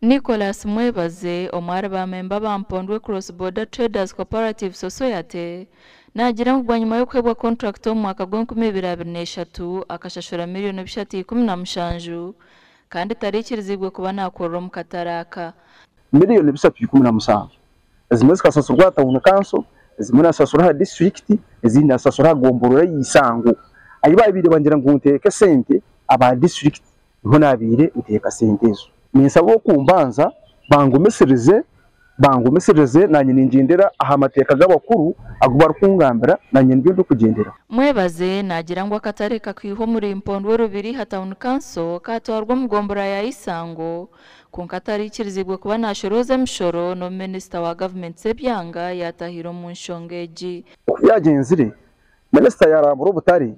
Nicholas Mwebaze omwe ahari ba memba ba Mpondwe Cross Border Traders Cooperative Society naagira ngu bwanyima y'okuheebwa kontrakiti omu mwaka gw'enkumi ibiri abiri n'eshatu akashashura miriyoni bishatu ikumi na mushanju kandi tariikiriziibwe kuba naakorera omu katare aka. 317,000,000 ezimwe zikasasurwa aha tawuni kanso, ezimwe naasasura aha disiturikiti, ezindi naasasura aha gomborora ya Isango. Ahi baabaire bangira ngu nteeke sente aba disiturikiti niho naabaire nteeka sente ezo. Ninsaba okumbanza bangumisirize, bangumisirize naanye ningyendera aha mateeka g'abakuru agu barikungambira naanye nibyo ndikugyenderaho. Mwebaze naagira ngu akatare kakaihwa omuri Mpondwe Rubiriha Town Council kaatwarwa omu gombora ya Isango kwonka atariikiriziibwe kuba naashorooza emishoro n'obu minisita wa gavumenti z'ebyanga yaatahiire omu nshonga egi. Oku byagyenzire, minisita yaarambura obutare,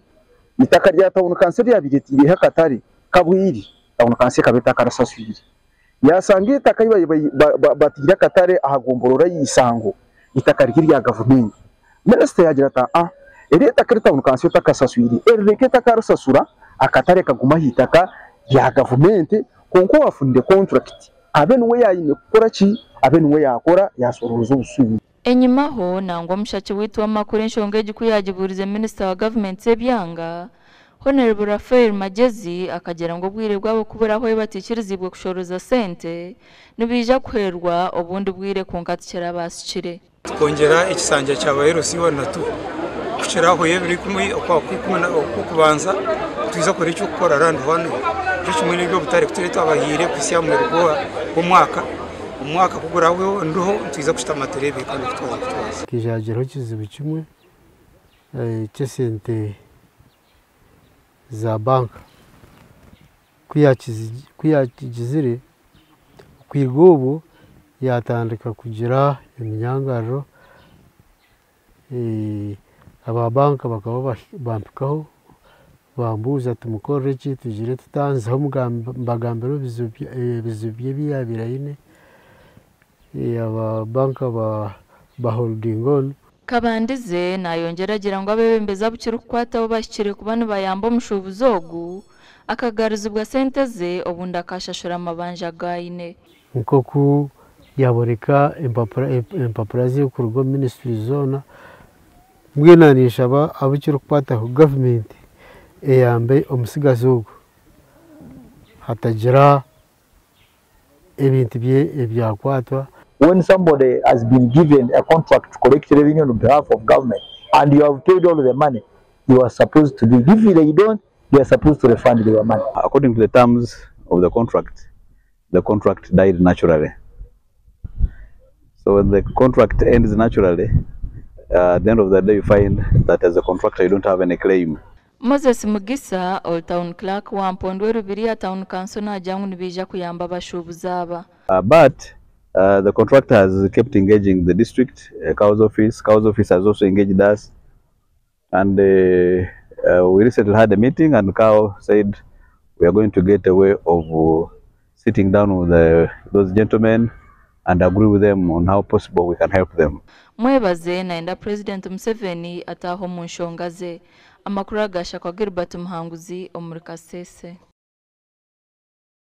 eitaka rya tauni kanso eryabaire ritaireho akatare kabwire, tauni kanso ekaba etakarisaswire. Yaashanga eitaka ei baabaire bataire akatare aha gomborora ya Isango, eitaka riri erya gavumenti. Minisita yaagira ati, Aa, eri eitaka eri tauni kanso etakasaswire, erireke etakarisasura, akatare kagume aha itaka rya gavumenti, kwonka owaafunire konturakiti abe niwe yaayine kukora ki? Abe niwe yaakora yaashorooza obusuuru. Enyimaho nangwa omushaki waitu w'amakuru enshonga egi ku yaagibuurize minisita wa gavumenti z'ebyanga, Honourable Raphael Magyezi akagira ngu obwire bwabo kuburaho ei batiikiriziibwe kushorooza sente nibaija kuheerwa obundi bwire kwonka tikirabaasikire. Tukongyera ekisanja kya ba LC1 na 2 kukiraho ebiro ikumi okw'okubanza twiza kukora eky'okukora round 1 nikyo kimwe n'eby'obutare ku turiba twabahaire kuhitsya aha muheru gw'omwaka omwaka ku gurahweho ndiho nitwiza kushutama tureebe kandi oku twaza kutwaza. Kijagiraho ekizibu kimwe ky'esente za banka ku yakigizire okwiga obwo yatandika kugira eminyangariro aba banka bakaba bampikaho bambuuza tumukorere ki tugire tutanziho mbagambire ebizibu bye ebi yaabaire aine aba banka baholdinga on. Kabandize nayongyera agira ngu abeebembezi abu kirikukwataho bahikire kuba nibayamba omushuubuzi ogu akagarizibwa sente ze obundi akashashura amabanja agu aine. Nk'oku yaboneka empapura ze kuruga omu minisitule zoona mbwenu ninshaba abu kirikukwataho gavumenti eyambe omutsigazi ogu hatagira ebintu bye ebyakwatwa. When somebody has been given a contract to collect revenue on behalf of government and you have paid all the money, you are supposed to do. If they don't, they are supposed to refund their money. According to the terms of the contract died naturally. So when the contract ends naturally, at the end of the day you find that as a contractor you don't have any claim. Moses Mugisa, Old Town Clerk wa Mpondwe Rubiriha Town Council naagira ngu nibaija kuyamba abashuubuzi aba. But the contractor has kept engaging the district, CAO's office. CAO's office has also engaged us. And we recently had a meeting and CAO said we are going to get a way of sitting down with those gentlemen and agree with them on how possible we can help them. Mwebaze nayenda President Museveni ataaha omu nshonga ze. Amakuru agashakwa Gilbert Muhanguzi omuri Kasese.